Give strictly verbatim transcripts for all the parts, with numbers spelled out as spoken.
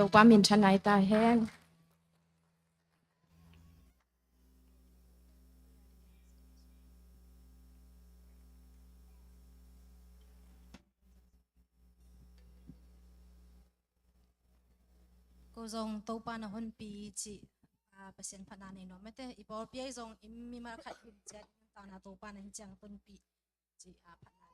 Topa minthanna hi ta hen. Ko zong Topa na honpi cih, a, Pasian phatna nei nuam mate. I pawlpi ahi zong i mimal khat hi ciat i nuntakna Topa na hi ciang tonpih cih, a, phatna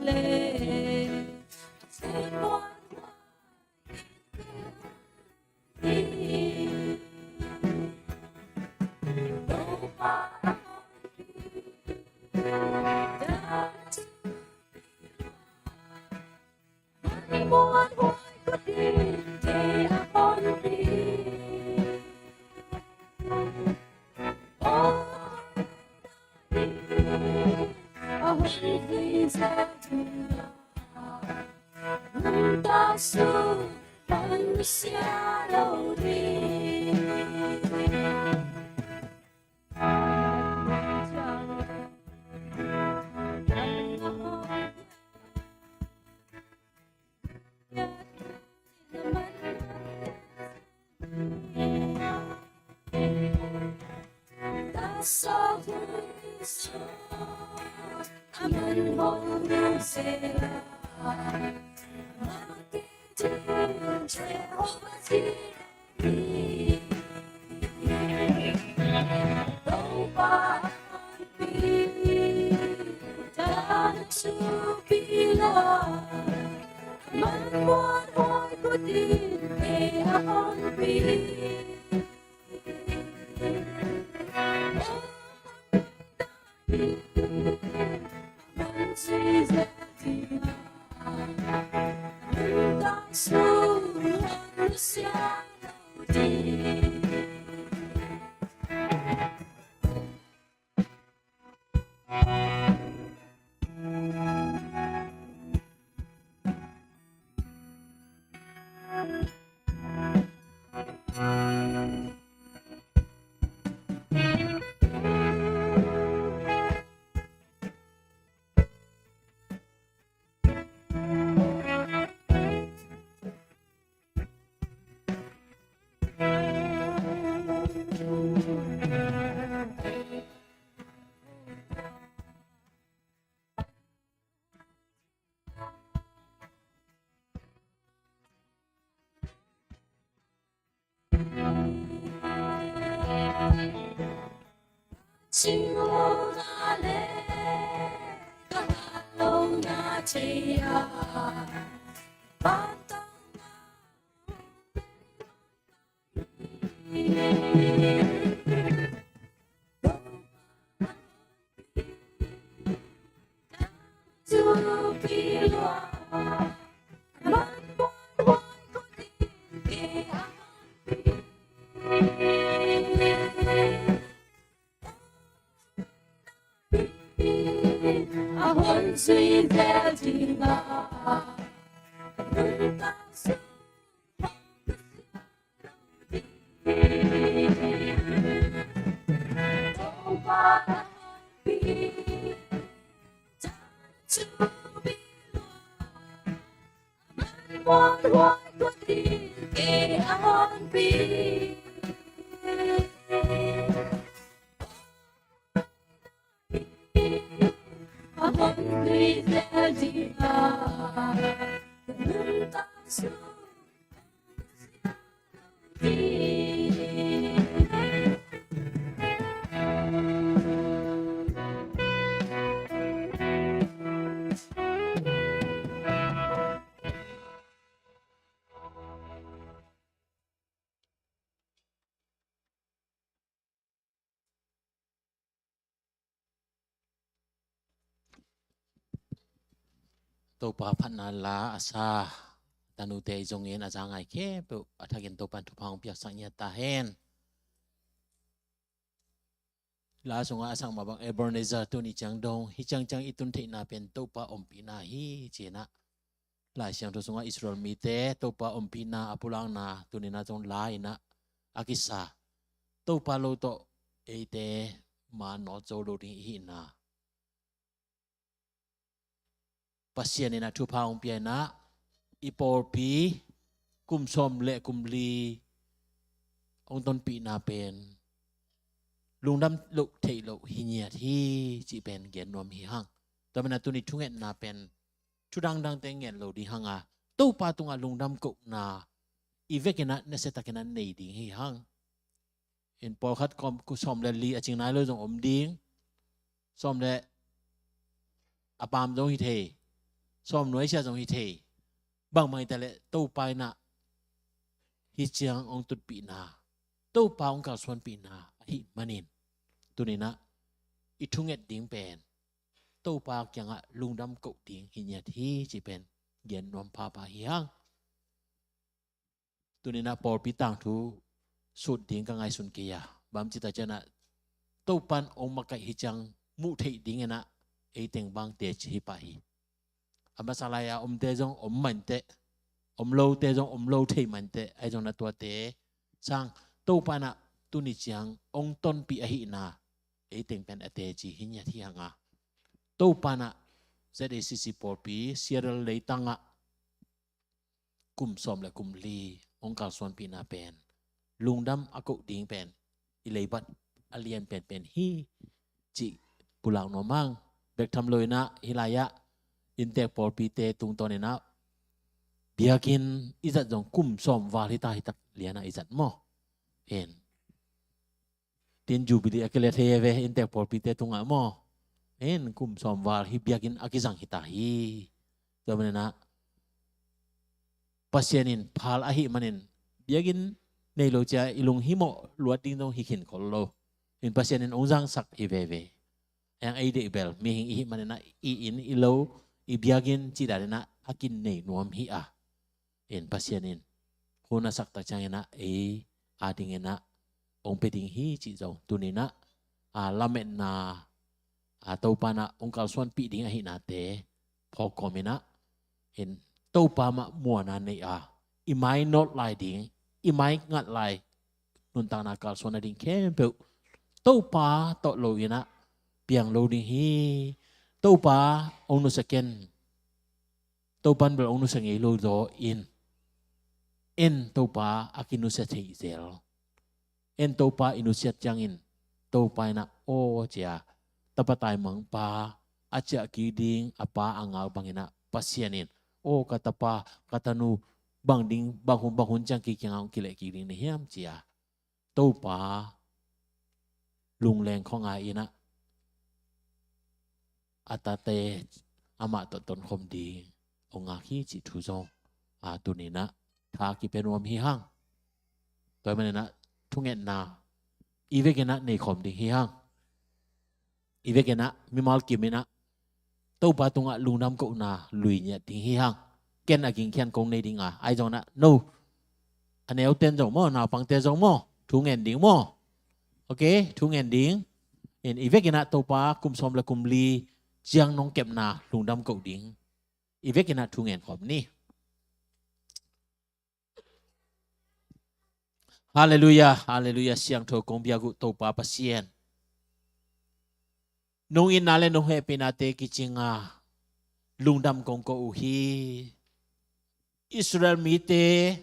lai. Topa phatna la a sa tanute zongin a za ngai khempeuh a thakin Topan thupha hong piaksak ngiat ta hen. La sungah a sak mah bang Ebenezer tuni ciang dong hih ciangciang i tun theihna pen Topa ompihna hi ci-in ah, Lai Siangtho sungah Israel mite Topa ompihna a pulakna tuni-in ah zong la-in ah a kisa, Topa lo tawh eite ma nawt zo lo ding i hihna, Pasian in ah thupha hong pia-in ah i pawlpi kum sawm le kum li hong tonpihna pen lungdam loh theih loh hi ngiat hi cih pen gen nuam hi hang. Tua manin ah tuni thungetna pen thu dangdangte ngen lo ding hang a, Topa tungah lungdam kohna i vekin ah nasiatakin ah nei ding hi hang. In pawlkhat kum sawm le li a cing nai lo zong om ding, sawm le a paam zong hi thei, sawm nuaisiah zong hi thei. Bangmah hi ta leh Topa in ah hih ciang hong tutpihna, Topa hong kalsuanpihna ahih manin tuni-in ah i thunget ding pen Topa kiangah lungdam koh ding hi ngiat hi cih pen gen nuam phapha hi hang. Tuni-in ah pawlpi tangthu sut ding ka ngaihsun kei a, bang ci ta ciang ah Topan hong makaih hi ciang muh theih dingin ah ei teng bang teci hi pah hi. A masa lai-a omte zong om mah inteh, om lote zong om lo thei mah inteh, ahi zongin ah tuate sang Topa in ah tuni ciang hong tonpih ahihna ei teng pen a teci hi ngiat hi hang a, Topa in ah Z A C C pawlpi Seattle leitangah kum sawm le kum li hong kalsuanpihna pen lungdam a koh ding pen i leibat a lian penpen hi cih pulak nuam hang. Bek tham lo-in ah hih lai-ah inntek pawlpite tungtawnin ah biakinn i zat zong kum sawm val hi ta, hi tak lian ah i zat maw? Hen. Tin Jubilee a kile thei e ve, inntek pawlpite tungah maw? In kum sawm val hih biakinn a kizang hi ta hi. Tua manin ah Pasian in phal ahih manin biakinn nei lo cia i lunghimawh luat ding zong hi khin khol lo. In Pasian in hong zangsak hi veve. Heng ei deih bel mihing i hih manin ah i inn i lo, i biakinn cih danin ah a kin nei nuam hi a. In Pasian in hun a sak tak ciangin ah ei a dingin ah hong pia ding hi cih zong tuni-in ah a lametna, a Topa in ah hong kalsuanpih ding ahihnate phawk kawmin ah, in Topa mah muanna nei a, i mai nawt lai ding, i mai ngat lai nuntakna kalsuan nading khempeuh Topa tawh lo-in ah piang lo ding hi. Topa hong nusia ken, Topa in bel hong nusia ngei lo zaw in, en Topa a kinusia thei zel. En Topa i nusiat ciangin Topa in ah aw cia, tapa taimangpa a ciah kik ding a pa a ngak bangin ah Pasian in aw ka tapa, ka tanu, bang ding, bang hun, bang hun ciang kei kiangah hong kileh kik ding na hiam cia, Topa lungleng khua ngai-in ah a tate amah tawh tonkhawm ding hong ngak hi cih thu zong a tuni-in ah tha kipia nuam hi hang. Tua manin ah thungetna i vekin ah nei khawm ding hi hang. I vekin ah mimal kimin ah Topa tungah lungdam kohna lui ngiat ding hi hang. Ken a gingkhian kong nei ding a, ahi zongin ah no, a neuten zong maw, naupangte zong maw, thu ngen ding maw? Ok, thu ngen ding. In i vekin ah Topa kum sawm le kum li ciang nong kepna lungdam koh ding i vekin ah thu ngen khawm ni. Halleluiah, halleluiah, siangtho kong biak uh Topa Pasian. Nong itna le nong hehpihnate kicing a lungdam kong ko uh hi. Israel mite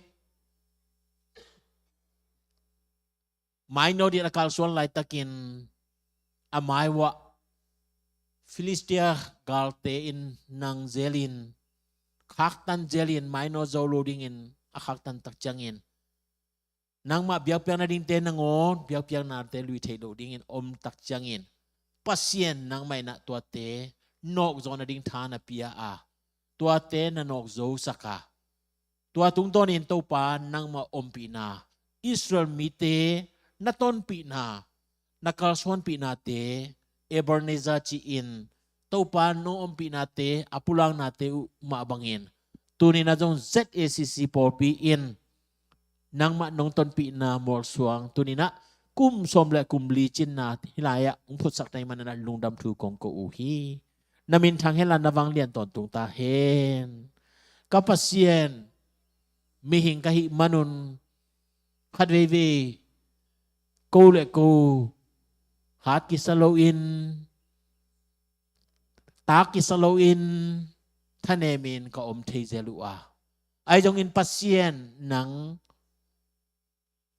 mai nawt in a kalsuan laitakin a mai uah Filistia galte in nang zelin, khaktan zelin, mainawt zo lo dingin a khaktan tak ciangin, nangmah biakpiakna dingte nangawn biakpiaknate lui theih loh dingin om tak ciangin, Pasian nangmah in ah tuate nawk zawh nading tha na pia a, tuate na nawk zosak a, tua tungtawnin Topa nangmah ompihna, Israel mite na tonpihna, na kalsuanpihnate, Ebenezer ci-in, Topa nong ompihnate, a pulaknate uh mah bangin, tuni-in ah zong Z A C C pawlpi in nangmah nong tonpihna mualsuang, tuni-in ah kum sawm le kum li cinna hih lai-ah hong phutsak na hih manin ah lungdam thu kong ko uh hi. Na minthang henla, na vanglian tawntung ta hen. Ka Pasian, mihing ka hih manun khatveivei ko le ko hat kisa loin, tak kisa loin, thanemin ka om thei zel uh a, ahi zongin Pasian, nang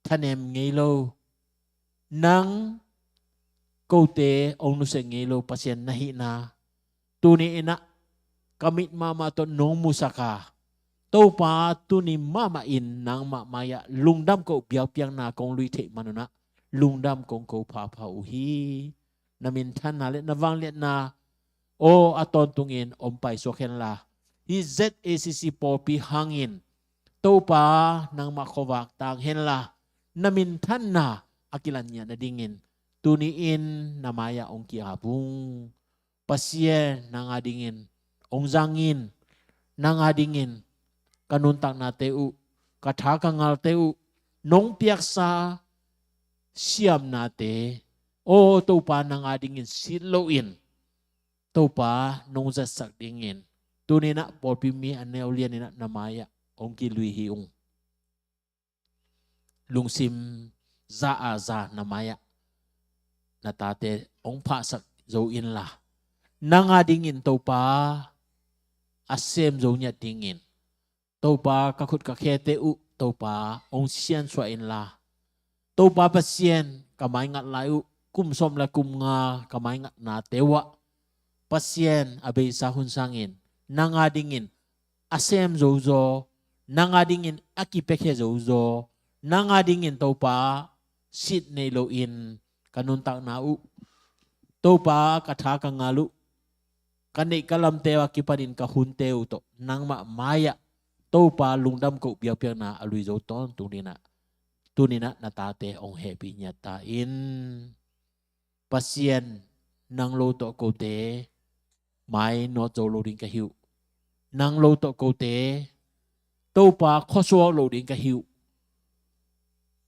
thanem ngei lo, nang kote hong nusia ngei lo Pasian na hihna tuni-in ah ka mit mahmah tawh nong musak a, Topa, tuni mahmah in nangmah mai-ah lungdam ko, biakpiakna kong lui theih manun ah lungdam kong ko phapha uh hi. Na minthanna le na vangliatna aw a tawntungin hong paisuak henla, hih Z A C C pawlpi hangin Topa, nangmah khuavak tang henla, na minthanna a kilangngiah nadingin tuni-in na mai-ah hong ki-ap ung. Pasian, nang adingin hong zang in. Nang adingin ka nuntaknate uh, ka tha ka ngalte uh, nong piaksa siamnate, aw Topa, nang adingin sit loin, Topa, nong zatsak dingin tuni-in ah pawlpi mi a neu lianin ah na mai-ah hong kilui hi ung. Lungsim za a za na mai-ah na tate hong phahsak zo inla, nang adingin Topa, a sem zo ngiat dingin, Topa, ka khut ka khete uh, Topa, hong siansuah inla, Topa Pasian, ka maingat lai uh, kum sawm le kum nga ka maingatnate uh ah, Pasian, a beisa hun sangin nang adingin a sem zozaw, nang adingin a kipiakhia zozaw, nang adingin Topa, sit nei loin ka nuntakna uh, Topa, ka tha ka ngal uh, ka neih ka lamte uh a kipanin ka hunte uh tawh nangmah mai-ah Topa, lungdam ko, biakpiakna a lui zo tawntung dingin ah tuni-in ah na tate hong hehpih ngiat ta in. Pasian, nang lo tawh kote mainawt zo lo ding ka hi uh. Nang lo tawh kote, Topa, khuasuak lo ding ka hi uh.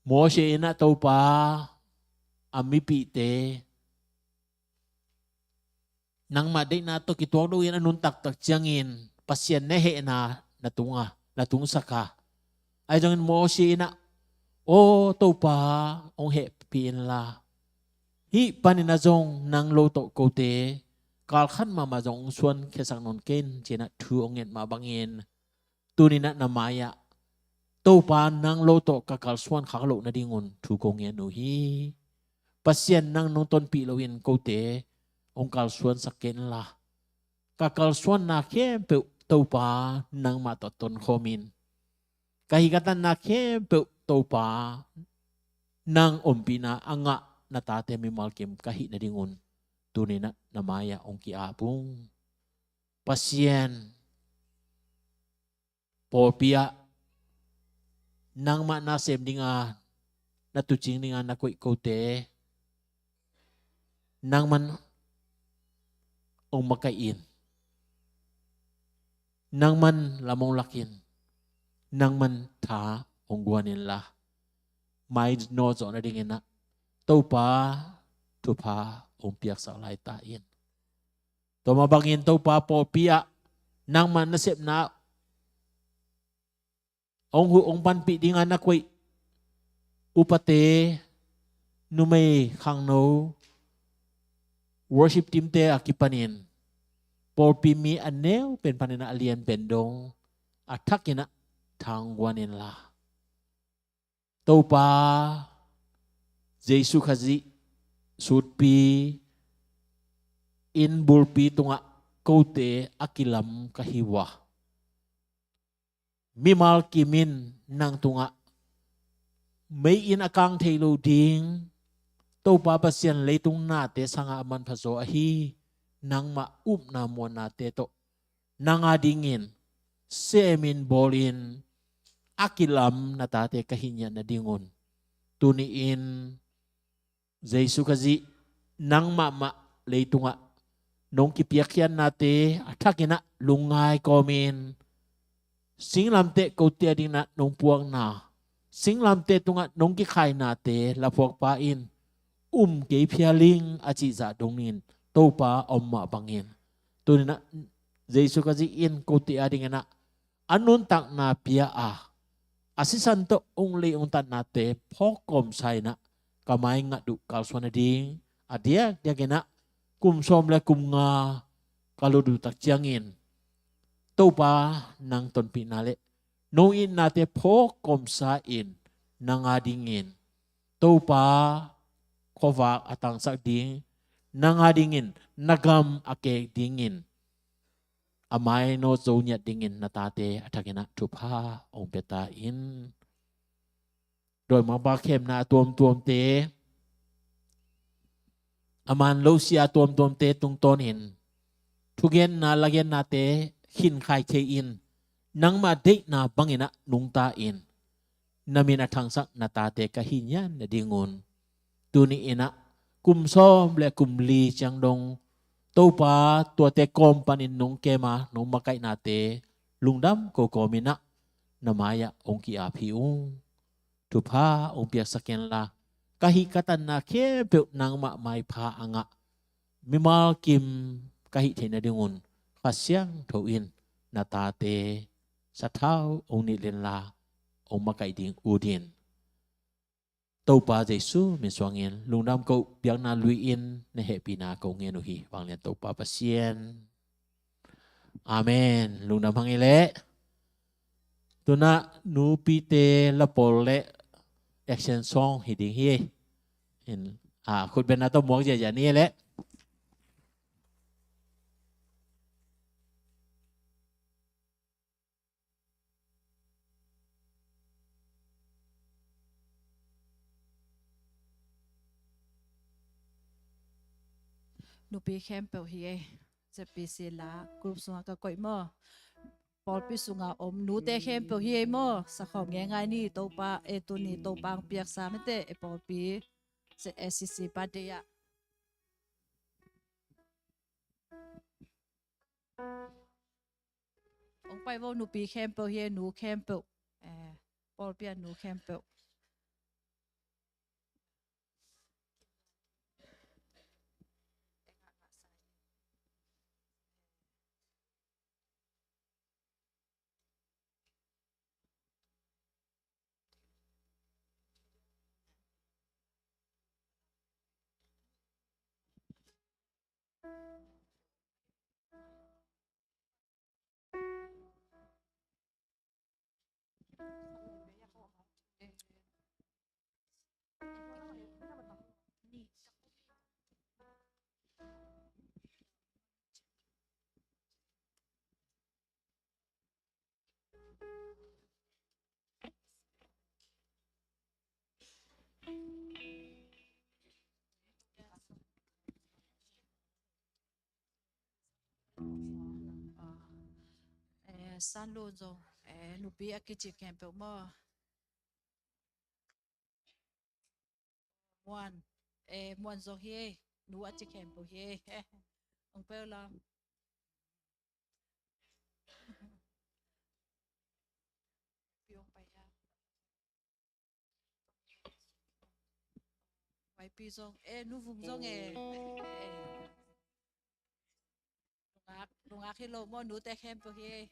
Mose in ah, Topa, a mipihte nangmah deihna tawh kituak loin a nuntak tak ciangin Pasian na hehna na tunga, na tungsak a, ahi zongin Mose in ah, aw Topa, hong hehpih inla, hih panin ah zong nang lo tawh kote kalkhat mahmah zong hong suankhiasak nawn kei in, ci-in ah thu hong nget mah bangin, tuni-in ah na mai-ah, Topa, nang lo tawh ka kalsuan khak loh nadingun thu kong ngen uh hi. Pasian, nang nong tonpih loin kote hong kalsuansak kei inla, ka kalsuanna khempeuh, Topa, nangmah tawh tonkhawmin, ka hih ka tanna khempeuh, Topa, nang ompihna a ngah na tate mimal kim ka hih nadingun tuni-in ah na mai-ah hong ki-ap ung. Pasian, pawlpi ah nangmah na sem dinga, na tuucing dinga na koih kote, nangman hong makaih in, nangman lam hong lak in, nangman tha hong guan inla, mainawt zawh nadingin ah Topa, thupha hong piaksak lai ta in. Tua mah bangin Topa, pawlpi ah nangmah nasepna hong huh hong panpih dinga na koih upate, numei, khangno, worship team-te a kipanin pawlpi mi a neu pen panin ah a lian pen dong a thakin ah tha hong guan inla, Topa Jesu Khazih sutpi inn bulpi tungah kote a kilam ka hi uh a, mimal kim in nang tungah mei-inn a kang thei lo ding, Topa Pasian leitung nate sangah a manpha zaw ahi nangmah upna muannate tawh nang a dingin semin bawlin a kilam na tate ka hi ngiat nadingun, tuni-in Jesu Khazih nang mahmah leitungah nong kipiakkhiatnate a thakin ah lungngai kawmin, singlamteh kote a dingin ah nong puakna, singlamteh tungah nong kikhainate laphuakpa in um kei phial ing a cihzah dongin Topa a om mah bangin, tuni-in ah Jesu Khazih in kote a dingin ah a nuntakna pia a, a sisan tawh hong lei hong tatnate phawk kawmsa in ah ka mai ngat uh kalsuan nading, a diakdiakin ah kum sawm le kum nga ka lut uh tak ciangin, Topa nang tonpihna le nong itnate phawk kawmsa in nang a dingin, Topa khuavak a tangsak ding, nang a dingin na gam a keek dingin a mainawt zo ngiat dingin na tate a thakin ah thupha hong pia ta in. Dawimangpa khemna a tuamtuamte, a man lo sia a tuamtuamte tungtawnin thugenna lagennate khinkhai thei-in, nangmah deihna bangin ah nungta in, na min a thangsak na tate ka hi ngiat nadingun, tuni-in ah kum sawm le kum li ciang dong Topa tuate kawm panin nong kem a nong makaihnate lungdam ko kawmin ah na mai-ah hong ki-ap hi ung. Thupha hong piaksak inla, ka hih ka tanna khempeuh nangmah maipha a ngah, mimal kim ka hih theih nadingun Kha Siangtho in na tate sathau hong nilh inla, hong makaih ding ut in. Topa Jesu min suangin lungdam ko, biakna lui-in na hehpihna ko ngen uh hi, vanglian Topa Pasian. Amen. Lungdam hang ei leh. Tu-in ah nupite la pawl le action song hi ding hi. In, a, khutbetna tawh muak ziahziah ni ei leh. Nupi khempeuh hi ei. Z B C la group sungah ka koih maw? Pawlpi sungah om nute khempeuh hi ei maw? Sakhawm ngeingai ni, Topa, e, tuni Topa hong piaksa mate, e, pawlpi, e, C C birthday ah. Hong pai vo, nupi khempeuh hi ei, nu khempeuh. Eh, pawlpi ah nu khempeuh. Eh, Sanlun zong, eh, nupi a kici khempeuh maw? Muan, eh, Muan zong hi ei, nu a ci khempeuh hi ei. Hong peuh lam. Pi hong pai a. Vaipi zong, eh, Nu Vung zong, eh. Eh. Nungak, nungak hi lo maw, nute khempeuh hi ei.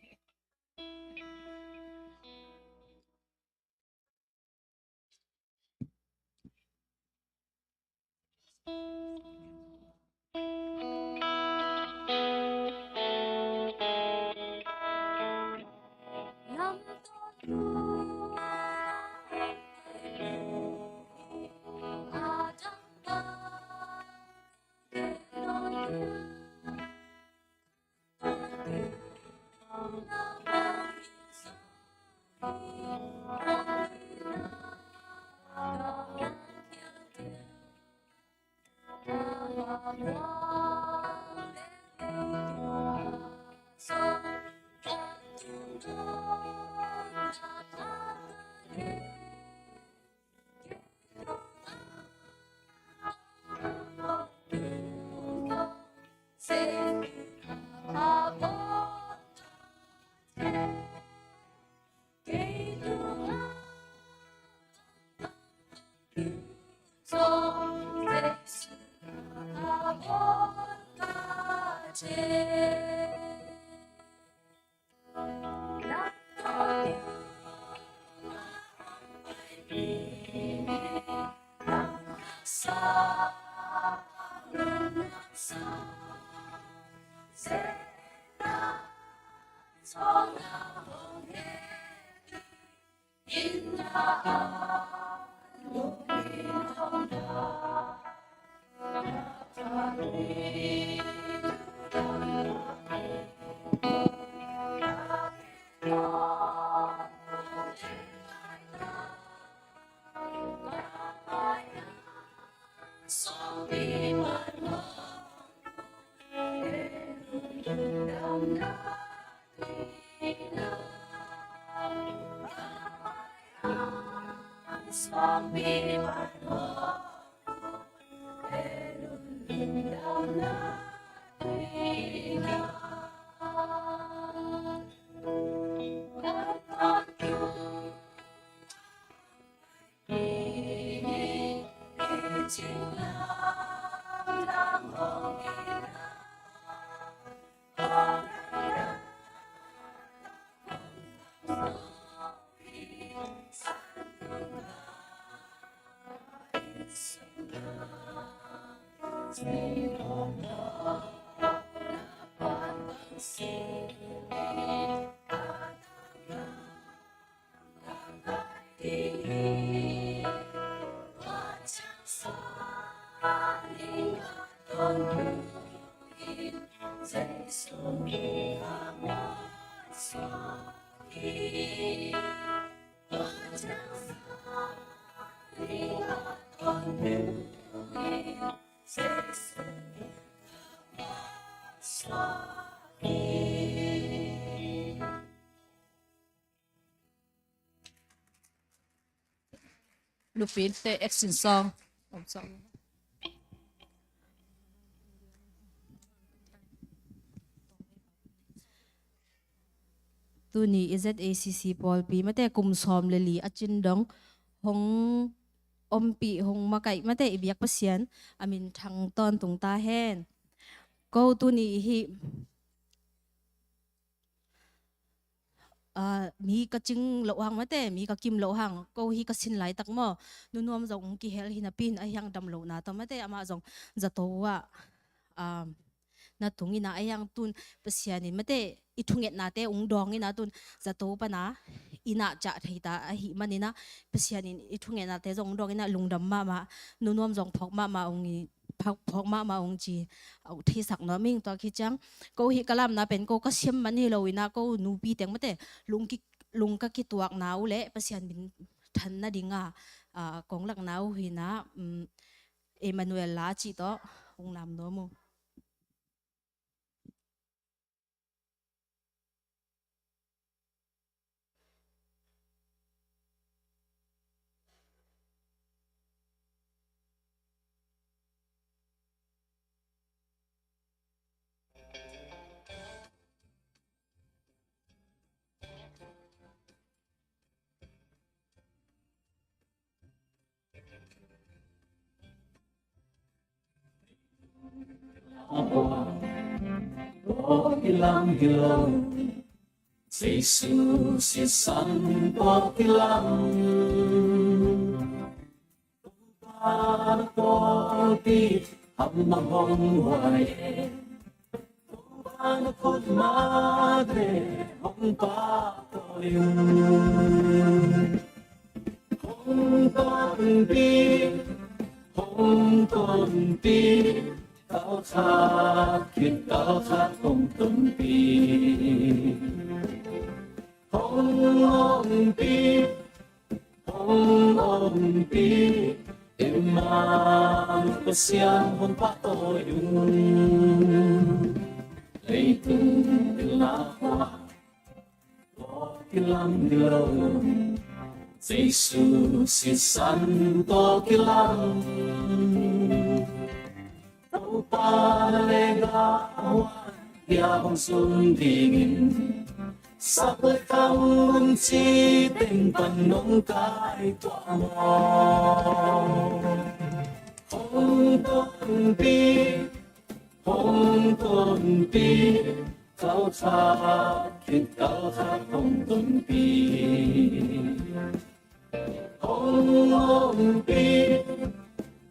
Lupite action song. Tuni i Z A C C pawlpi mate kum sawm le li a cin dong hong ompih, hong makaih mate i biak Pasian a min thang tawntung ta hen. Ko tuni i hih, ah, mi ka cing loh hang mate, mi ka kim loh hang, ko hih ka sin laitak maw, Nu Nuam zong hong kihel hi napi in, a hiang dam lohna tawh mate, amah zong zato ah, ah, na tung ina, a hiang tun Pasian in mate i thungetnate hong dawng ina, tun zato pana i nah cah thei ta ahih man ina, Pasian in i thungetnate zong hong dawng ina, lungdam mahmah, Nu Nuam zong phawk mahmah hong i, phawk, phawk mahmah hong ci, a uh theisak nuam ing. Tua khit ciang ko hih ka lamna pen ko ka siam man hi lo ina, ko nupi teng mate lung ki, lung ka kituakna uh le Pasian min than nading a, ah, kong lakna uh hi ina, um, Emmanuel la cih tawh hong lam nuam uh. Tawh kilam hi lo, Jesu sisan tawh kilam. Topa na pawlpi hamah hong huai e, Topa na khut mate hong pahtawi un. Hong tonpih, hong tonpih, kalkhat khit kalkhat hong tonpih. Hong ompih, hong ompih, Emmanuel Pasian hong pahtawi un. Leitung pilna khua tawh kilam hi lo, Jesu sisan tawh kilam. Topa na leh gah huan, hih a hong zong dingin sak le khang nunci teng pan nong kai tuah maw. Hong tonpih, hong tonpih, kalkhat khit kalkhat hong tonpih. Hong ompih,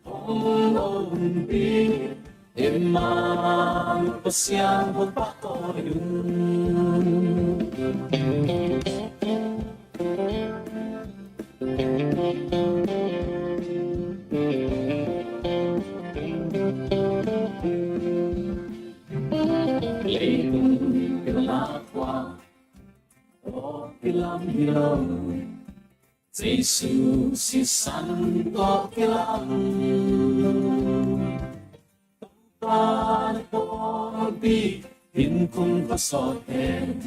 hong ompih, Emmanuel Pasian hong pahtawi un. kilam hi lo. Jesu sisan tawh kilam. Tangtan pawlpi in kong pasawt hen.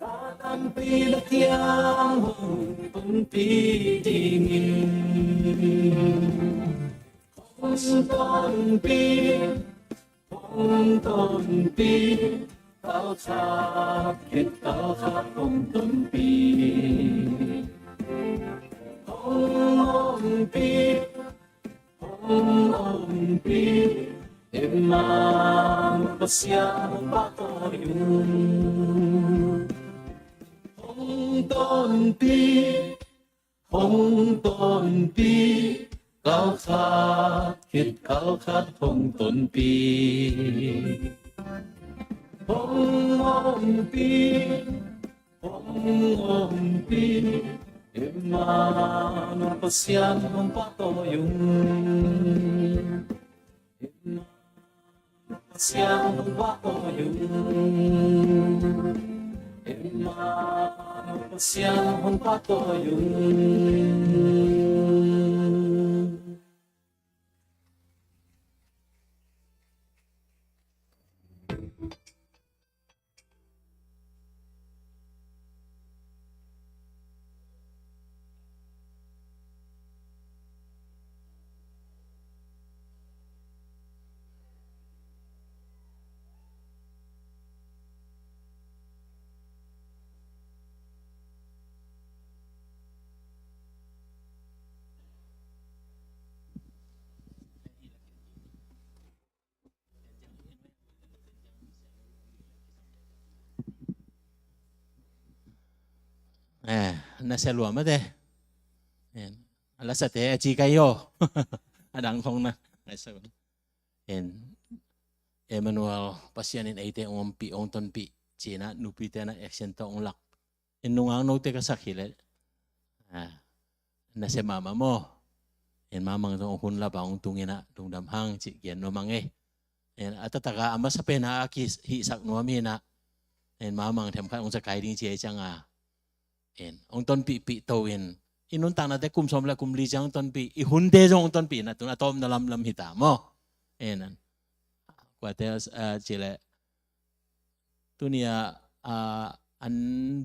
Ka tampi la kiang hong tonpi dingin. Hong tonpi, hong tonpi, kalkhat khit kalkhat hong tonpi. Hong tonpi, hong tonpi, Emmanuel Pasian hong pahtawi un. Hong tonpi, hong tonpi, kalkhat khit kalkhat hong tonpi. Hong tonpi, hong tonpi, Emmanuel Pasian hong pahtawi un. Pasian hong pahtawi un. Pasian hong pahtawi un. Eh, na sia lua mate. En, a la sa te a ci kai yo. A dang khong na. Ai sa. En, Emmanuel, Pasian in eite ong ompih, ong tonpih. Ci na, nupi te na action to ong lak. En, nungak note ka sak hi le. Ah, na sia mahmah maw. En, mamang tong hun lap a ong tung ina, lungdam hang ci gen nuam a ngei. En, a taktak a, a masa pen a ki hihsak nuam hi na. En, mamang them khat ong sa kai ding ci a i ciang a. En, ong tonpihpih to in. I nuntakna te kum sawm le kum li ciang ong tonpih. I hun te zong ong tonpih na tun a tawm na lamlam hi ta maw. En, an. Kua te, ah, ci le. Tuni a, ah, an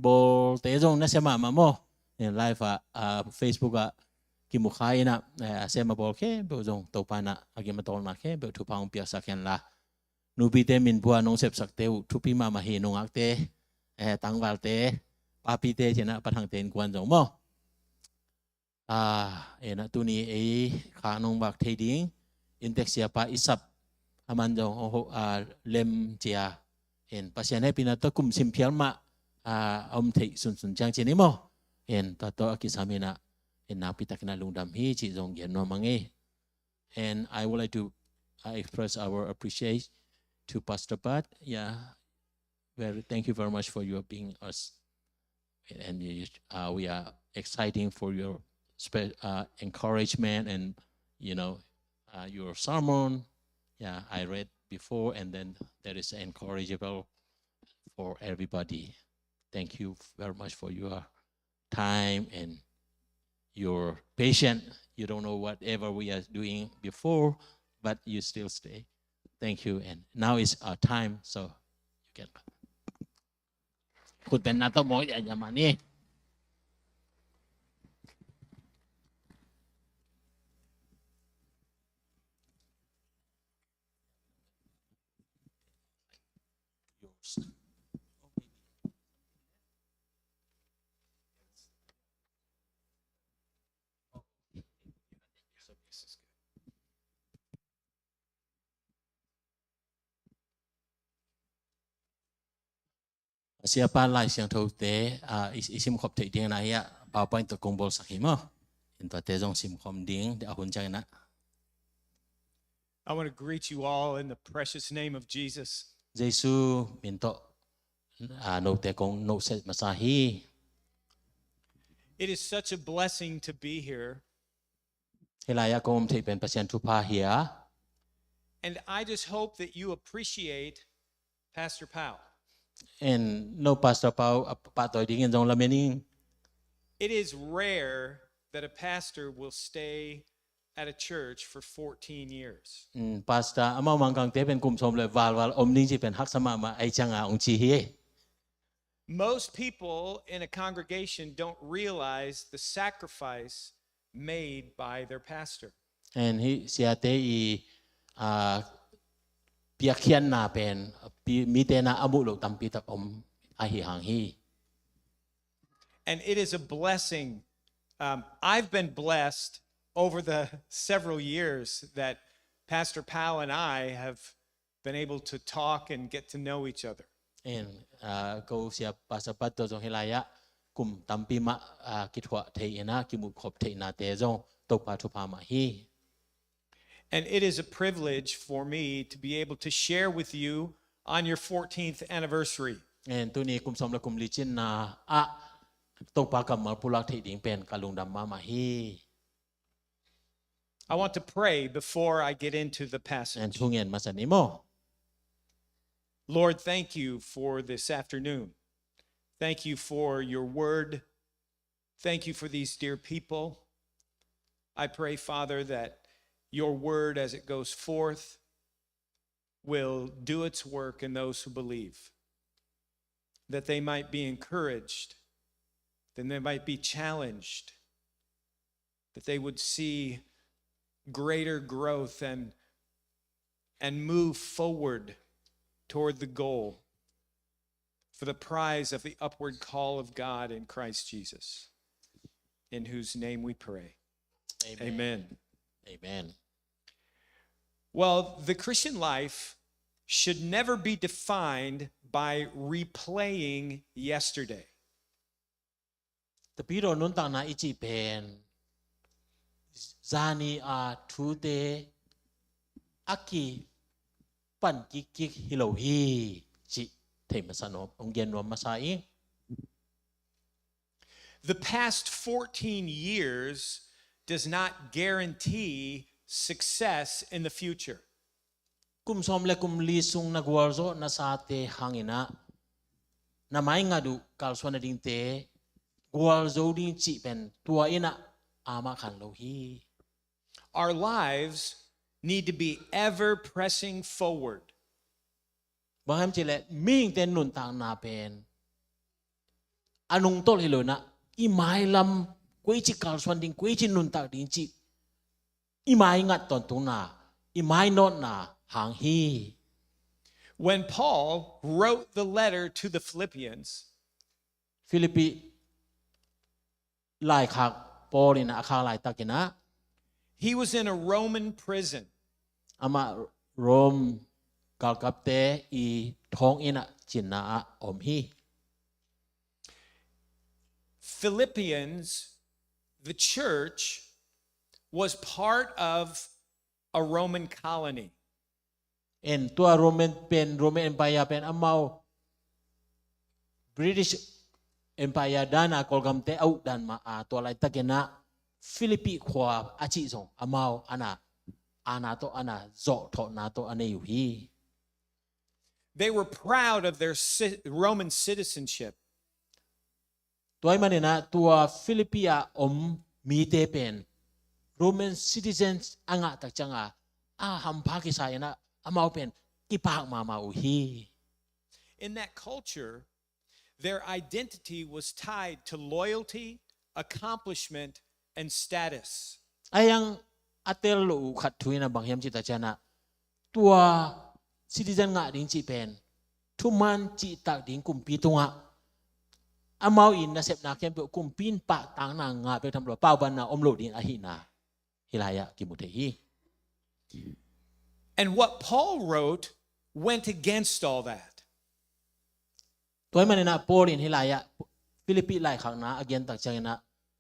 bawl te zong na sia mahmah maw. En, live a, ah, Facebook a, kimu kha ina, eh, a sia ma bawl khempeuh zong, Topa na, a kim a tawlna khempeuh, thupha ong piaksak hen la. Nupite min bua nong sepsakte uh thupi mahmah hi, nungakte, eh, tangvalte, papite ci na, pathangte innkuan zong maw. Ah, en, a tuni ei kha nong vak thei ding, inntek siapa Isap, a man zong, oh, ah, lem ci a, en, Pasian hehpihna tawh kum sim phial mah, ah, a om theih sunsun ciang ci ni maw. En, tua tawh a kisam hi na, en, nakpi takin a lungdam hi ci zong gen nuam a ngei. And I would like to, uh, express our appreciation to Pastor Pat. Yeah, very, thank you very much for your being us. And you, uh, we are exciting for your spe-, uh, encouragement and, you know, uh, your sermon. Yeah, I read before, and then that is encourageable for everybody. Thank you very much for your time and your patience. You don't know whatever we are doing before, but you still stay. Thank you. And now is our time, so you can. Khut pen na to mo ya ya mani. Yours. A siapa Lai Siangtho te, ah, i, i simkhop theih ding na hi a, PowerPoint tawh kong bawlsak hi maw. In tuate zong simkhawm ding, a hun ciang ina. I want to greet you all in the precious name of Jesus. Jesu min tawh, ah, note kong nohset masa hi. It is such a blessing to be here. Hih lai-ah kong om theih pen Pasian thupha hi a. And I just hope that you appreciate Pastor Powell. En no Pastor Pau a pahtawi dingin zong lamen ing. It is rare that a pastor will stay at a church for fourteen years. Mm, Pastor amau mangkangte pen kum sawm le valval om ding ci pen haksa mahmah ahi cianga ong ci hi. Most people in a congregation don't realize the sacrifice made by their pastor. En hih siate i, ah, piakkhiatna pen pi- mite na a muh loh tampi tak om ahi hang hi. And it is a blessing. Um, I've been blessed over the several years that Pastor Pau and I have been able to talk and get to know each other. En, ah, ko sia Pastor Pat tawh zong hih lai-ah kum tampi mah, ah, kithuah thei in ah kimuhkhop theihnate zong Topa thupha mah hi. And it is a privilege for me to be able to share with you on your fourteenth anniversary. En tuni kum sawm le kum li cinna ah Topa kammal pulak theih ding pen ka lungdam mahmah hi. I want to pray before I get into the En passage. thu ngen masa ni maw. Lord, thank you for this afternoon. Thank you for your word. Thank you for these dear people. I pray, Father, that your word as it goes forth will do its work in those who believe, that they might be encouraged, that they might be challenged, that they would see greater growth and, and move forward toward the goal for the prize of the upward call of God in Christ Jesus, in whose name we pray. Amen. Amen. Well, the Christian life should never be defined by replaying yesterday. Tapidaw nuntakna i cih pen zani a thute a kipan kikkik hi lo hi cih thei masa nuam, ong gen nuam masa ing. The past fourteen years does not guarantee success in the future. Kum sawm le kum li sung na gualzawh nasate hangin ah na maingat uh kalsuan nadingte gualzo ding cih pen tua in ah amah khan lo hi. Our lives need to be ever pressing forward. Bang hiam cih leh mihingte nuntakna pen a nungtolh hi lo in ah i mailam koi ci kalsuan ding, koi ci nuntak ding cih i maingat tawntungna, i mainawtna hang hi. When Paul wrote the letter to the Philippians, Philippi laikhak Paul in a khak laitakin ah he was in a Roman prison. Amah Rome galkapte i thawng in ah cinna ah om hi. Philippians, the church, was part of a Roman colony. En tua Roman pen, Roman Empire pen amau British Empire dan a Kawlgamte a ukdan mah a tua laitakin ah Philippi khua a cih zong amau ana, ana tawh ana zawhthawhna tawh a nei uh hi. They were proud of their ci- Roman citizenship. Tua ahih manin ah tua Philippi a om mite pen Roman citizens a ngah tak cianga a hampha kisa in ah amau pen kipak mahmah uh hi. In that culture, their identity was tied to loyalty, accomplishment, and status. A hiang a tel lo uh khat thu in ah bang hiam cih tak ciangin ah tua citizen ngah ding cih pen thuman cihtak ding kumpi tungah amau in nasepna khempeuh kumpi in pahtakna ngah bek tham lo, paubanna om lo ding ahihna hih lai-ah kimu thei hi. And what Paul wrote went against all that. Tua ahih manin ah Paul in hih lai-ah Philippi laikhakna a gen tak ciangin ah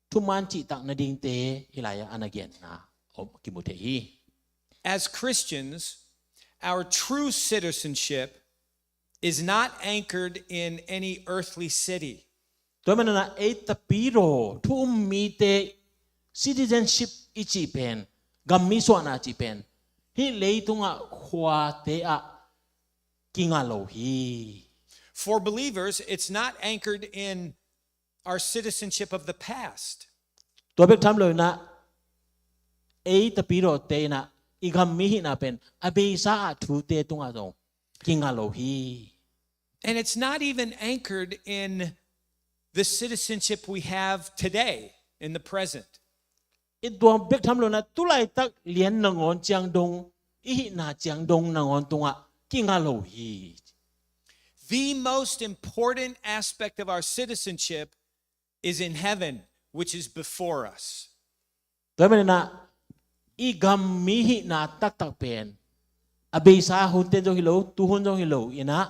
thuman cihtak nadingte hih lai-ah ana genna om kimu thei hi. As Christians, our true citizenship is not anchored in any earthly city. Tua ahih manin ah ei tapidaw thu um mite citizenship i cih pen, gammi suahna cih pen hih leitungah khuate ah kinga lo hi. For believers, it's not anchored in our citizenship of the past. Tua bek tham lo in ah, ei tapidawte in ah i gam mi hihna pen a beisa ah thute tungah zong kinga lo hi. And it's not even anchored in the citizenship we have today, in the present. I tua bek tham lo in ah, tulaitak lian nangawn ciang dong, i hihna ciang dong nangawn tungah kinga lo hi. The most important aspect of our citizenship is in heaven, which is before us. Tua manin ah, i gam mi hihna taktak pen a beisa hunte zong hi lo, tuhun zong hi lo in ah,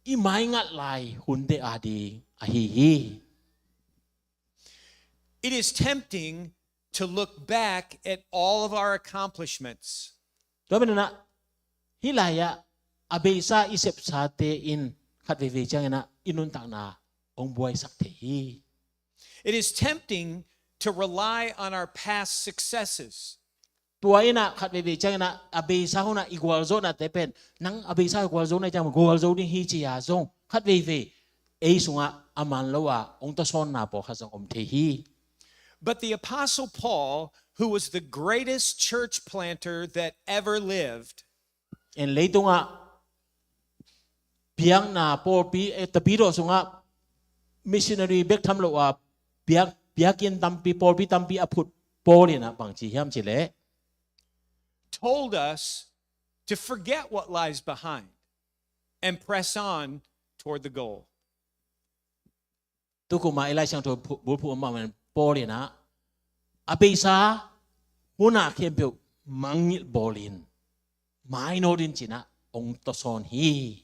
i maingat lai hunte ading ahi hi. It is tempting to look back at all of our accomplishments. Tua manin ah, hih lai-ah a beisa i sepsate in khat veivei ciangin ah i nuntakna hong buaisak thei hi. It is tempting to rely on our past successes. Tua in ah khat veivei ciangin ah a beisa hun ah i gualzawhnate pen, nang a beisa gualzo na hi ciang, gualzo ding hi ci-a zong khat veivei ei sungah a man lo a hong tawsawnna pawlkhat zong om thei hi. But the Apostle Paul, who was the greatest church planter that ever lived, En, leitungah biakna pawlpi, eh, tapidaw sungah missionary bek tham lo a biak, biakinn tampi, pawlpi tampi a phut Paul in ah bang ci hiam cih leh, told us to forget what lies behind and press on toward the goal. Tukum a i Lai Siangtho bulphuh a om mah Paul in ah, a beisa hun ah khempeuh mangngilh bawlin, mainawt in ci-in ah hong tawsawn hi.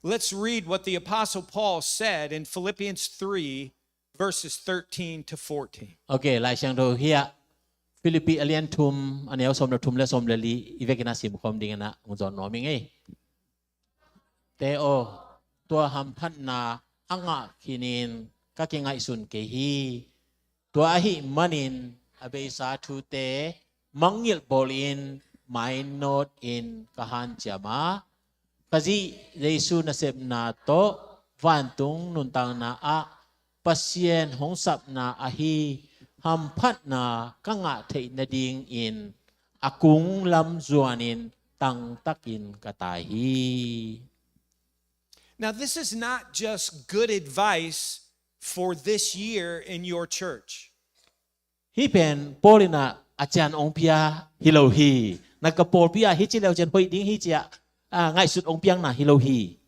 Let's read what the Apostle Paul said in Philippians three, verses thirteen to fourteen. Ok, Lai Siangtho hiah Philippi a lian thum, a neu sawm le thum le sawm le li i vekin ah simkhawm dingin ah hong zawn nuam ing ei. Te aw, tua hamphatna a ngah khinin ka kingaihsun kei hi. Tua ahih manin a beisa thute mangngilh bawlin, mainawt in ka hanciam a, ka Zih Jesu nasepna tawh vantung nuntakna ah Pasian hong sapna ahi hamphatna ka ngah theih nadingin a kung lam zuanin tangtakin ka tai hi. Now, this is not just good advice for this year in your church. Hih pen Paul in ah a cian hong pia hi lo hi. Na ka pawlpi ah hih ci leu cian hoih ding hi ci-a, ah, ngaihsut hong piakna hi lo hi.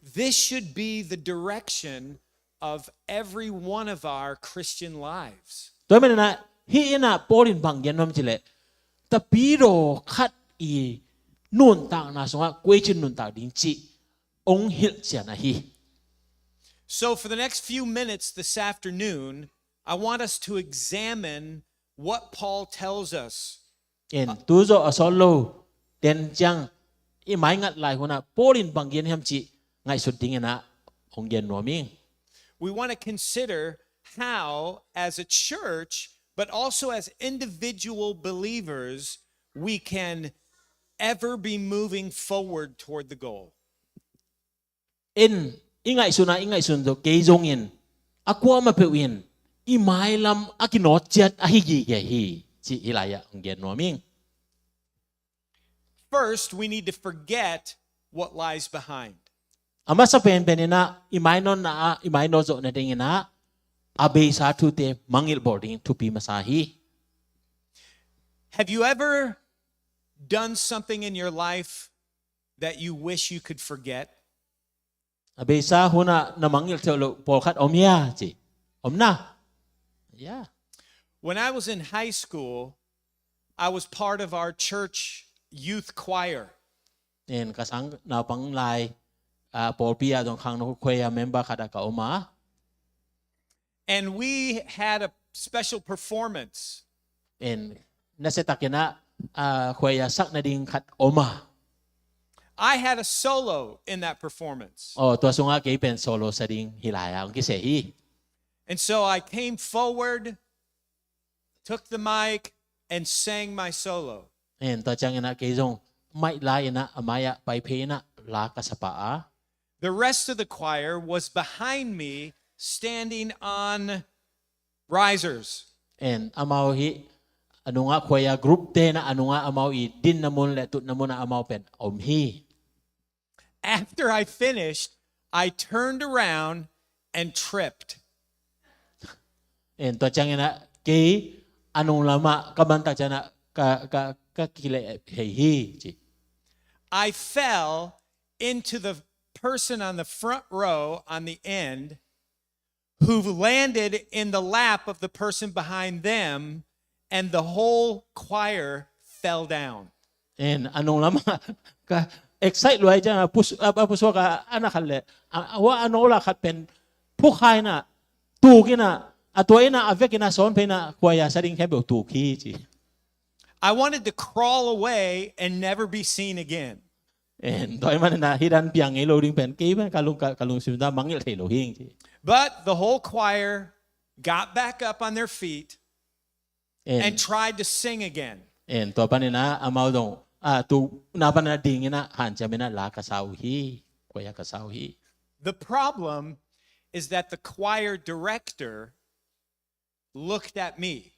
This should be the direction of every one of our Christian lives. Tua manin ah, hih in ah Paul in bang gen nuam cih leh, tapidaw khat i nuntakna sungah kua i cin nuntak ding cih hong hilhcian ahi. So, for the next few minutes this afternoon, I want us to examine what Paul tells us. En, tu zawh a sawt lo, ten ciang i maingat lai hun ah Paul in bang gen hiam cih ngaihsut dingin ah hong gen nuam ing. We want to consider how, as a church, but also as individual believers, we can ever be moving forward toward the goal. En, i ngaihsun a i ngaihsun tawh kei zongin, a kuamah peuh in i mailam a kinawt ciat ahi gige hi, cih hih lai-ah hong gen nuam ing. First, we need to forget what lies behind. A masa penpen in ah, i mainawtna ah i mainawt zawh nadingin ah, a beisa thute mangngilh bawl ding thupi masa hi. Have you ever done something in your life that you wish you could forget? A beisa hun ah na mangngilh theuh loh pawlkhat om hia, ci? Om na? Yeah. When I was in high school, I was part of our church youth choir. En, ka sang naupang lai, ah, pawlpi ah zong khangno choir member khat ah ka om a. And we had a special performance. En, nasia takin ah, ah, choir sak nading khat om a. I had a solo in that performance. Oh, tua sungah kei pen solo sa ding hih lai-ah hong kiseh hi. And so I came forward, took the mic, and sang my solo. En, tua ciangin ah kei zong mic la in ah, a mai-ah pai phei in ah la ka sa pah a. The rest of the choir was behind me, standing on risers. And amau hi a nungah choir group te na a nungah amau i dinna mun le tutna mun ah amau pen om hi. After I finished, I turned around and tripped. And tua ciangin ah kei a nung lamah ka man tak ciangin ah ka, ka, ka kileh hei hi ci. I fell into the person on the front row on the end, who landed in the lap of the person behind them, and the whole choir fell down. And a nung lamah ka excite luai ciang a pus a pusuak a ana khat le a wa a nola khat pen phukhaina tukinah a tuaina a vekina sawn pheina choir sa ding khempeuh tuk hi ci. I wanted to crawl away and never be seen again. And tua ahih maninah hih dan piang ngei lo ding pen kei pen ka lung ka, ka lungsim ta mangngilh thei lo hing ci. But the whole choir got back up on their feet and And, tried to sing again. and tua paninah amau dong a tu na paninah dinginah hanciaminah la ka sa uh hi. Choir ka sa uh hi. The problem is that the choir director looked at me.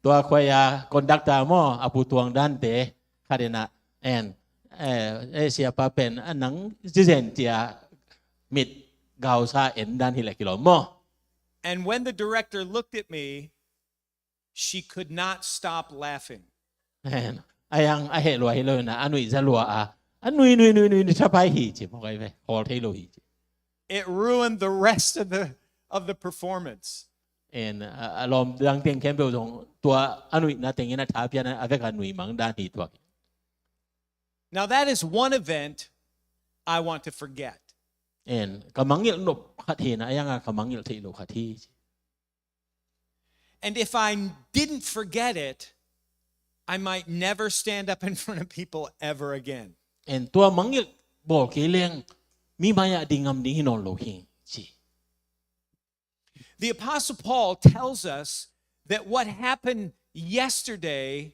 Tua choir conductor maw a pu tuang dante khatinah and eh, eh siapa pen a nang zizen cia mit gausa en dan hi le kilawm maw. And when the director looked at me, she could not stop laughing. And a yang a heh lua hi lo inah a nuih za lua a a nui nui nui nui nui thapai hi ci maw kai ve hawl thei lo hi ci. It ruined the rest of the of the performance. And a lawm dang teng khempeuh zong tua a nuihna tengin a thapian a vek a nui mang dan hi tuak. Now that is one event I want to forget. And ka mangngilh nop khat hi na a yanga ka mangngilh theih lo khat hi. And if I didn't forget it, I might never stand up in front of people ever again. And tua mangngilh bawl kei leng mi mai-ah ding ngam ding hi nawn lo hing ci. The Apostle Paul tells us that what happened yesterday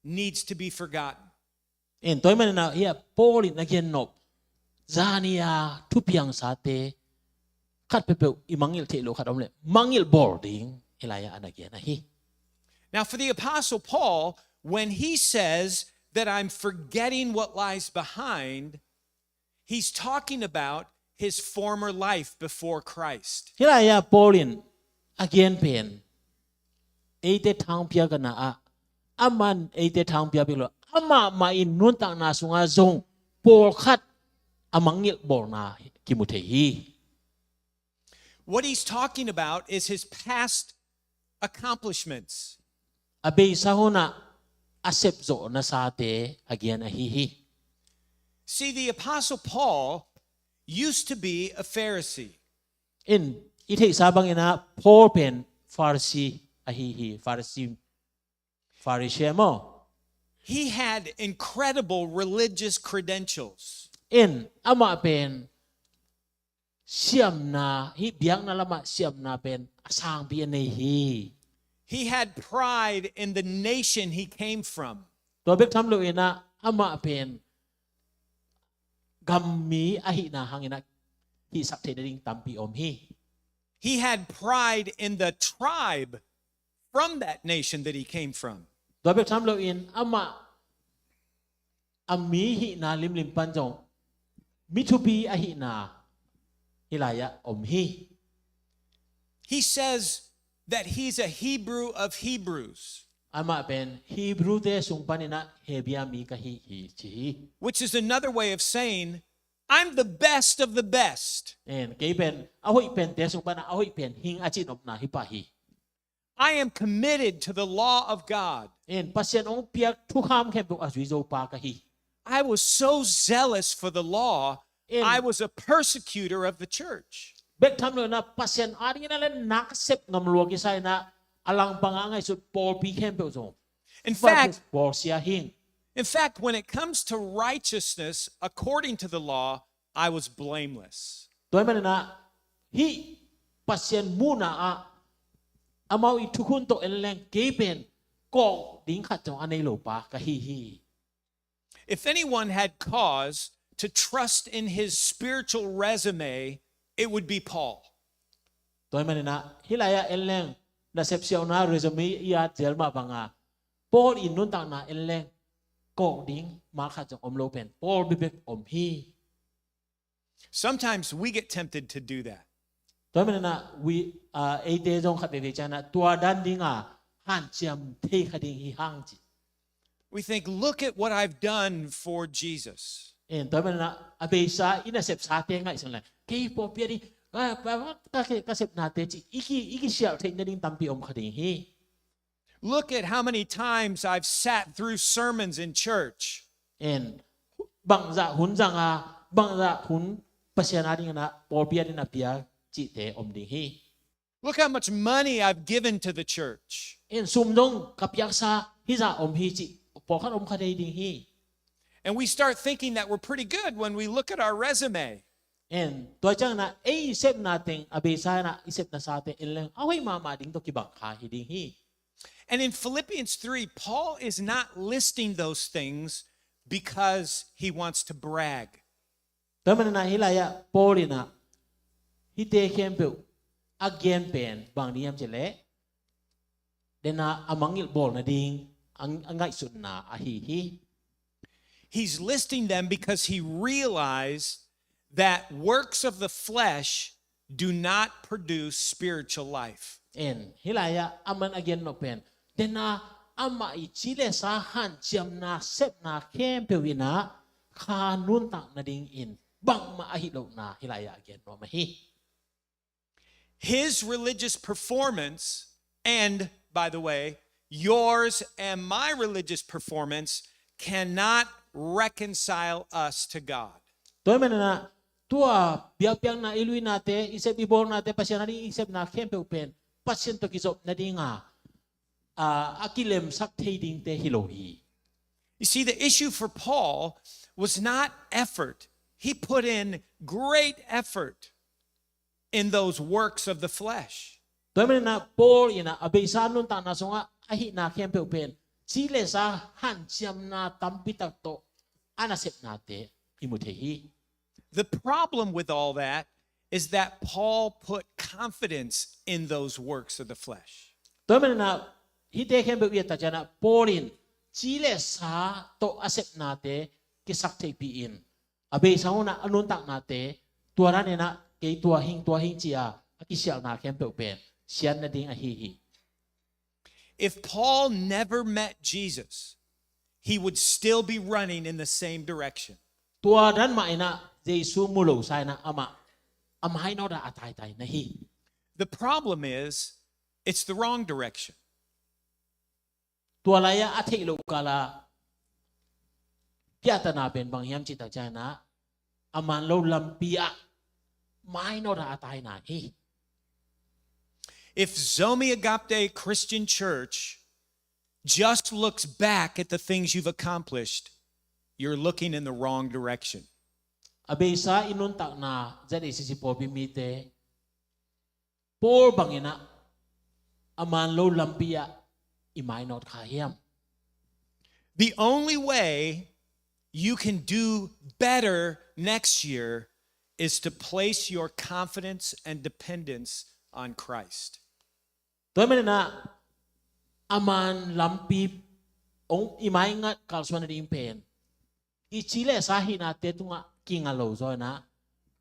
needs to be forgotten. And tua hi maninah hia Paul in a gen nop zani a thupiangsate khat peuhpeuh i mangngilh theih lo khat om le mangngilh bawl ding hi lai-ah a na gen ahi. Now, for the Apostle Paul, when he says that I'm forgetting what lies behind, he's talking about his former life before Christ. Hi lai-ah Paul in a gen pen eite thangpia ka na ah a man eite thangpia pek lo amah mah in nuntakna sungah zong pawlkhat a mangngilh bawlna kimu thei hi. What he's talking about is his past accomplishments. A beisa hunah a sepzawh nasate a gen ahi hi. See, the Apostle Paul used to be a Pharisee. In i theihsa banginah Paul pen Pharisee ahi hi. Pharisee, Pharisee maw? He had incredible religious credentials. In amah pen siamna hi biakna lamah siamna pen a sangpi a nei hi. He had pride in the nation he came from. Tua bek tham loinah amah pen gammi ahihna hanginah hihsak theih nading tampi om hi. He had pride in the tribe from that nation that he came from. Tua bek tham loin amah a mi hihna limlim pan zong mi thupi ahihna hi lai-ah om hi. He says that he's a Hebrew of Hebrews. Amah pen Hebrew te sung paninah Hebia mi ka hi hi ci hi. Which is another way of saying, I'm the best of the best. En kei pen a hoih pen te sung panah a hoih pen hing a cihnopna hi pah hi. I am committed to the law of God. En Pasian hong piak thukham khempeuh a zui zo pa ka hi. I was so zealous for the law, Amen. I was a persecutor of the church. Bek tham loinah Pasian adingin a le nasep ngam lua kisa inah a langpangah a ngaihsut pawlpi khempeuh zong In fact, bawlsia hing. In fact, when it comes to righteousness according to the law, I was blameless. Tua hi maninah hih Pasian muhna ah amau i thukhun tawh en leng kei pen kawk ding khat zong a nei lo pa ka hi hi. If anyone had cause to trust in his spiritual resume, it would be Paul. Tua hi maninah hih lai-ah en leng nasep siauna resume i at zel mah banga Paul in nuntakna en leng kawk ding mal khat zong om lo pen Paul bibek om hi. Sometimes we get tempted to do that. Tua hi maninah we, uh, eite zong khat veve cianah tua dan dinga hanciam thei kha ding hi hang ci. We think, look at what I've done for Jesus. En tua hi maninah a beisa i nasepsate ngaihsun leng kei pawlpi a ding ka sepnate ci i kisialh theih nading tampi om kha ding hi. Look at how many times I've sat through sermons in church. En bangzah hun zanga bangzah hun Pasian a dinginah pawlpi a dingin a pia cihte om ding hi. Look how much money I've given to the church. En sum dong ka piaksa hizah om hi cih pawlkhat om kha dei ding hi. And we start thinking that we're pretty good when we look at our resume. En tua cianginah ei i sepna teng a beisa inah i sepna sate en leng a hoih mahmah ding tawh kibang kha hi ding hi. And in Philippians three, Paul is not listing those things because he wants to brag. Tua hi maninah hih lai-ah Paul inah hihte khempeuh a gen pen bang ding hiam cih leh dena a mangngilh bawl nading a ngaihsutna ahi hi. He's listing them because he realized that works of the flesh do not produce spiritual life. En hih lai-ah aman a gen nop pen dena amah i ci le sa hanciamna sepna khempeuh inah kha nuntak nadingin bangmah ahi lohna hih lai-ah a gen nuam ahi. His religious performance, and by the way, yours and my religious performance cannot reconcile us to God. Tua hi maninah tua biakpiakna i luinate i sep i bawlnate Pasian a ding i sepna khempeuh pen Pasian tawh kizop nadinga a kilemsak thei dingte hi lo hi. You see, the issue for Paul was not effort. He put in great effort in those works of the flesh. Tua hi maninah Paul inah a beisa nuntakna sungah ahihna khempeuh pen ci le sa hanciamna tampi tak tawh a nasepnate i mu thei hi. The problem with all that is that Paul put confidence in those works of the flesh. Tua hi maninah hihte khempeuh i et tak cianah Paul in ci le sa tawh a sepnate kisak theihpih in a beisa hunah a nuntaknate tua daninah kei tua hing tua hing ci-a a kisialhna khempeuh pen siat nading ahi hi. If Paul never met Jesus, he would still be running in the same direction. Tua dan mah inah Jesu mu lo sa inah amah a mainawt ah a taitai na hi. The problem is, it's the wrong direction. Tua lai-ah a theih loh kala piahtana pen bang hiam cih tak cianginah a man lo lampi ah mainawt ah a taina hi. If Zomi Agape Christian Church just looks back at the things you've accomplished, you're looking in the wrong direction. A beisa i nuntakna Z A C C pawlpi mite Paul banginah a man lo lampi ah i mainawt kha hiam? The only way you can do better next year is to place your confidence and dependence on Christ. Tua hi maninah a man lampi ong i maingat kalsuan nading pen i ci le sa hihnate tungah kinga lo zaw inah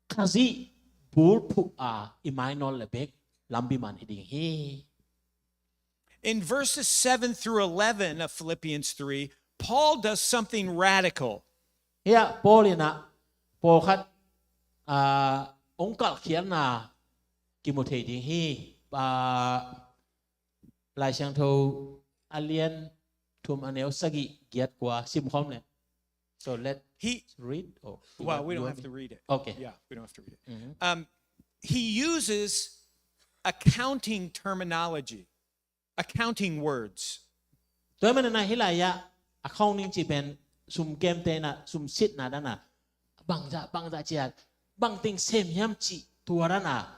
Khazih bulphuh a i mainawt le bek lampi man hi ding hi. In verses seven through eleven of Philippians three, Paul does something radical. Hiah Paul inah pawlkhat ong kalhkhialna kimu thei ding hi. Lai Siangtho a lian thum a neu sagih giat kua sim khawm le. So let he read. Oh, well, we don't have to read it. Okay. Yeah, we don't have to read it. Mm-hmm. Um, he uses accounting terminology, accounting words. Tua hi maninah hih lai-ah accounting cih pen sum kemte inah sum sitna dana bangzah bangzah ciat bangteng sem hiam cih tua dana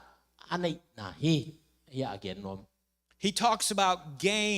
a neihna hi. Hiah a gen nuam. He talks about gain